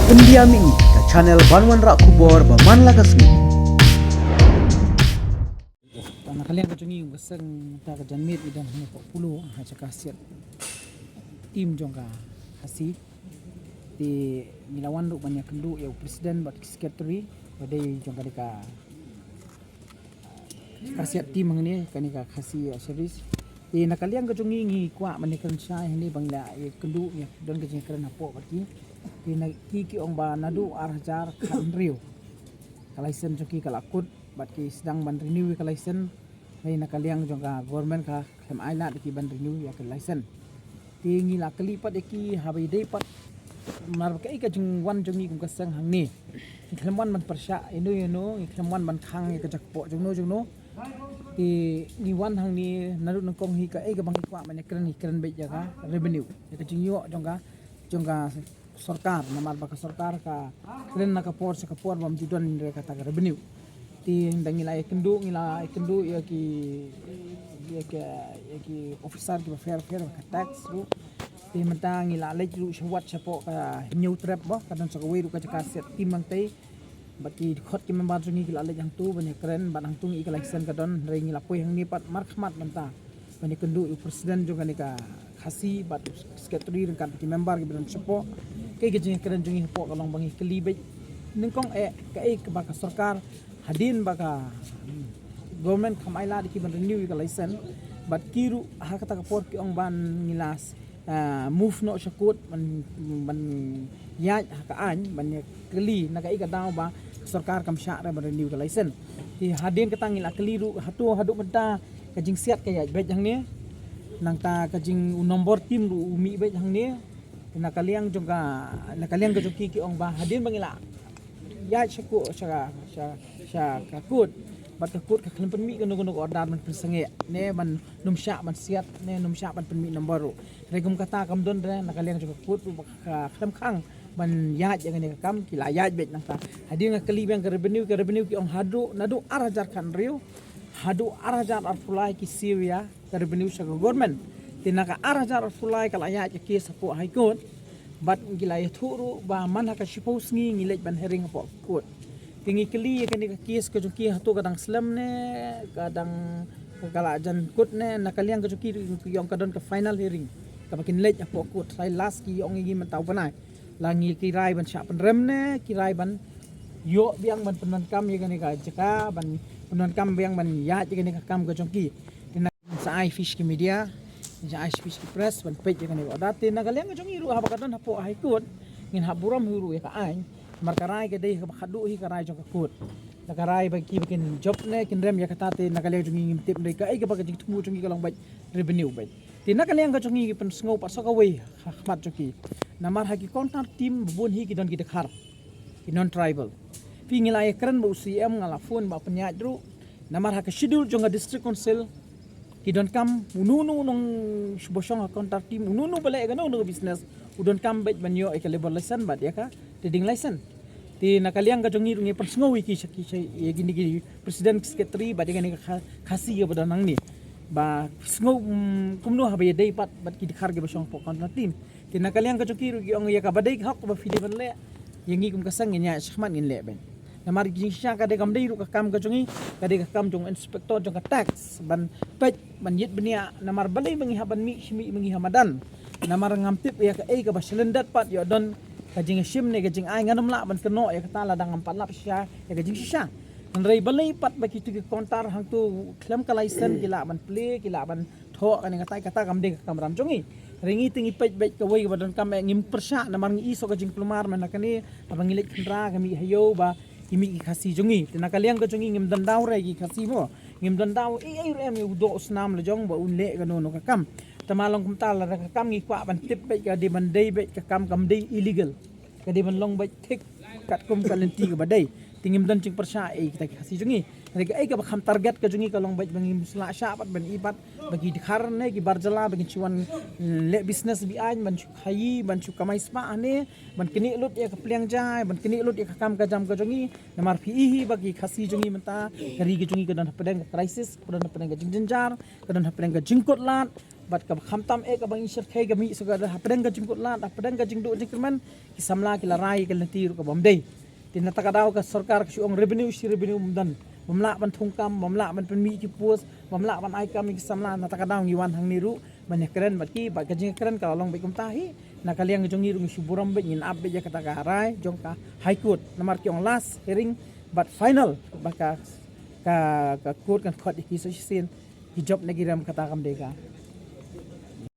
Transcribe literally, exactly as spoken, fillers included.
Pyndiam ïa ngi ka channel ban wanrah khubor ba man la ka sngi. Tang na ka liang ka jong ngi ka seng ta ka janmiet i dang hynne ka pulu ha jaka siat tim jong ka Khasi. Te ngi la wan ruh ban ïa kynduh ïa u president bad secretary ba dei jong ka dei ka ka siat tim hangne kane ka Khasi, uh, series. Te na ka liang ka jong ngi ngi kwah ban ïa kren shai hangne ban la ïa kynduh ïa don ka jingkren hapoh bad ki. Te na ki ki ong ba naduh ar hajar khathynriew ka license jong ki ka la kut bad ki sdang ban renew ïa ka license. Hynrei na ka liang jong ka government ka khlem ai lad ïa ki ban renew ïa ka license. Te ngi la kylli pat ïa ki haba ïadei pat namar ba kaei ka jingwan jong ngi kum ka seng hangne. Ngi khlem wan ban pyrshah ïano ïano, ngi khlem wan ban khang ïa ka jakpoh jongno jongno. Te ngi wan hangne naduh nyngkong hi kaei kaba ngi kwah ban ïa kren, ngi kren beit ïa ka revenue, ïa ka jingïoh jong ka, jong ka sorkar, namar ba ka sorkar ka kren na ka por sha ka por bym ju don re kata ka revenue. Te hynda ngi la ïa kynduh, ngi la ïa kynduh ïa ki, ïa ki, ïa ki officer kiba pher pher ka tax ruh. Te mynta ngi la leit ruh sha wad shapoh ka Hynñiewtrep ba ka don sha kawei ruh ka jaka siat tim nangtei. Bad ki dkhot ki member jong ngi ki la leit hangtu ban ïa kren bad hangtu ngi i ka license ka don, hynrei ngi la poi hangne pat markhmat mynta ban ïa kynduh ïa u president jong kane ka Khasi bad u secretary ryngkat ki member kiba don shapoh. Kaei ka jingkren jong ngi hapoh ka long ba ngi kylli beit nyngkong eh kaei kaba ka sorkar hadien ba ka, hmm, government kam ai lad ïa ki ban renew ïa ka license bad ki ruh ha kata ka por ki ong ban ngi la, ah, move noh sha court ban, ban ïaid ha ka aiñ ban ïa kylli na kaei ka daw ba ka sorkar kam shah re ban renew ka license. Te hadien kata ngi la kylli ruh hato haduh mynta ka jingsiat ka ïaid beit hangne. Nangta ka jing u nombor tim ruh u mih beit hangne. Te na ka liang jong ka, na ka liang ka jong ki ki ong ba hadien ba ngi la ïaid sha court, sha, sha, sha ka court. Bad ka court ka khlem pynmih kano kano ka order ban pynsangeh ne ban nym shah ban siat ne nym shah ban pynmih nombor ruh. Hynrei kum kata kam don re na ka liang jong ka court ruh ba ka khlem khang ban ïaid ïa kane ka kam, ki la ïaid beit nangta. Hadien nga kylli biang ka revenue, ka revenue ki ong haduh naduh ar hajar khathynriew haduh ar hajar arphew lai ki siew ïa ka revenue sha ka government. Te na ka ar hajar arphew lai ka la ïaid ka case hapoh High Court. Bad ngi la ïathuh ruh ba man ha ka shiphew sngi ngi leit ban hearing hapoh court. Te ngi kylli ïa kane ka case ka jong ki hato ka dang slem ne ka dang ka la jan kut ne, na ka liang ka jong ki ki ong ka don ka final hearing kaba kin leit hapoh court. Sai last ki ong ïa ngi mynta u bnai. La ngi ki rai ban shah pynrem ne ki rai ban ïoh biang ban pyndonkam ïa kane ka jaka, ban pyndonkam biang ban ïaid ïa kane ka kam ka jong ki. Te na sa ai fish ki media, sa ai fish ki press ban peit ïa kane ka order. Te na ka liang ka jong ngi ruh haba ka don hapoh High Court ngin hap burom hi ruh ïa ka aiñ. Namar ka rai ka dei kaba khadduh hi ka rai jong ka court. Na ka rai ba ki ba kin jop ne kin rem ïa kata te na ka liang jong ngi ngim tip, hynrei kaei kaba ka jingthmu jong ngi ka long beit revenue beit. Te na ka liang ka jong ngi ngi pynsngew pat sa kawei ha khmat jong ki. Namar ha ki counter team ba bun hi ki don ki dkhar, ki non tribal. Phi ngi la ïa kren bad u C M, nga la phone ba pynïaid ruh. Namar ha ka schedule jong ka district council ki donkam uno uno u nongshong ha counter team, uno uno ba leh kano kano ka business u donkam beit ban ïoh ïa ka labour license bad ïa ka trading license. Te na ka liang ka jong ngi ruh ngi pynsngew ïa ki sha ki sha ïa kine ki president, secretary bad ïa kane ka Kha-, Khasi ïa ba don hangne. Ba sngew, mm, kumno haba ïadei pat bad ki dkhar kiba shong hapoh counter team. Te na ka liang ka jong ki ruh ki ong ïa kaba dei ka hok ba phi dei ban leh, ïa ngi kum ka seng ngin ïaid shakhmat ngin leh beit. Namar ka jingshisha ka dei kam dei ruh ka kam ka jong ngi, ka dei ka kam jong inspector jong ka tax ban peit ban ïit bniah, namar balei ba ngi hap ban mih shi mih ba ngi ha madan. Namar ngam tip ïa kaei kaba shalyndet pat ïoh don ka jingshim ne ka jingai, ngan ym lah ban kynnoh ïa kata lada ngam pat lap shisha ïa ka jingshisha. Hynrei balei pat ba kitu ki counter hangtu khlem ka license ki lah ban plie, ki lah ban thoh kane katai kata kam dei ka kamram jong ngi. Hynrei ngi te ngi peit beit kawei kaba donkam eh ngim pyrshah namar ngi i shuh ka jingkulmar mynta kane haba ngi leit khynra ka mih ha ïew ba ki mih ki Khasi jong ngi. Te na ka liang ka jong ngi ngim don daw re ki Khasi mo. Ngim don daw ei ei ruh em ïa u doh u snam la jong ba un leh kano kano ka kam. Te ma long kumta lada ka kam ngi kwah ban tip beit ka dei ban dei beit ka kam kam dei illegal. Ka dei ban long beit thik katkum ka lynti kaba dei. Te ngim don jingpyrshah ei kita ki Khasi jong ngi. Hynrei kaei kaba kham target ka jong ngi ka long beit ba ngim sla shah pat ban i pat ba ki dkhar ne ki bar jylla ba kin shu wan leh business be-aiñ ban shu khaii ban shu kamai spah ne ban knieh lut ïa ka pliang jai ban knieh lut ïa ka kam ka jam ka jong ngi. Namar phi i hi ba ki Khasi jong ngi mynta ka ri ka jong ngi ka don hapdeng ka crisis, ka don hapdeng ka jingjynjar, ka don hapdeng ka jingkut lad. Bad kaba khamtam eh kaba ngi shyrkhei ka mih shuh ka da hapdeng ka jingkut lad, hapdeng ka jingduh jingkyrmen, ki samla ki la rai ka lynti ruh kaba ym dei. Te na kata ka daw ka sorkar ka shu ong revenue shi revenue ym don. Bym lah ban thung kam, bym lah ban pynmih ki post, bym lah ban ai kam ïa ki samla, na kata ka daw ngi wan hangne ruh ban ïakren bad ki, bad ka jingkren ka la long beit kumta hi. Na ka liang jong ngi ruh ngi shu burom beit, ngin ap beit ïa kata ka rai jong ka High Court. Namar ki ong last hearing bad final, bad ka, ka, ka court kan khot ïa ki, so shisien ki jop ne ki rem kata kam dei ka.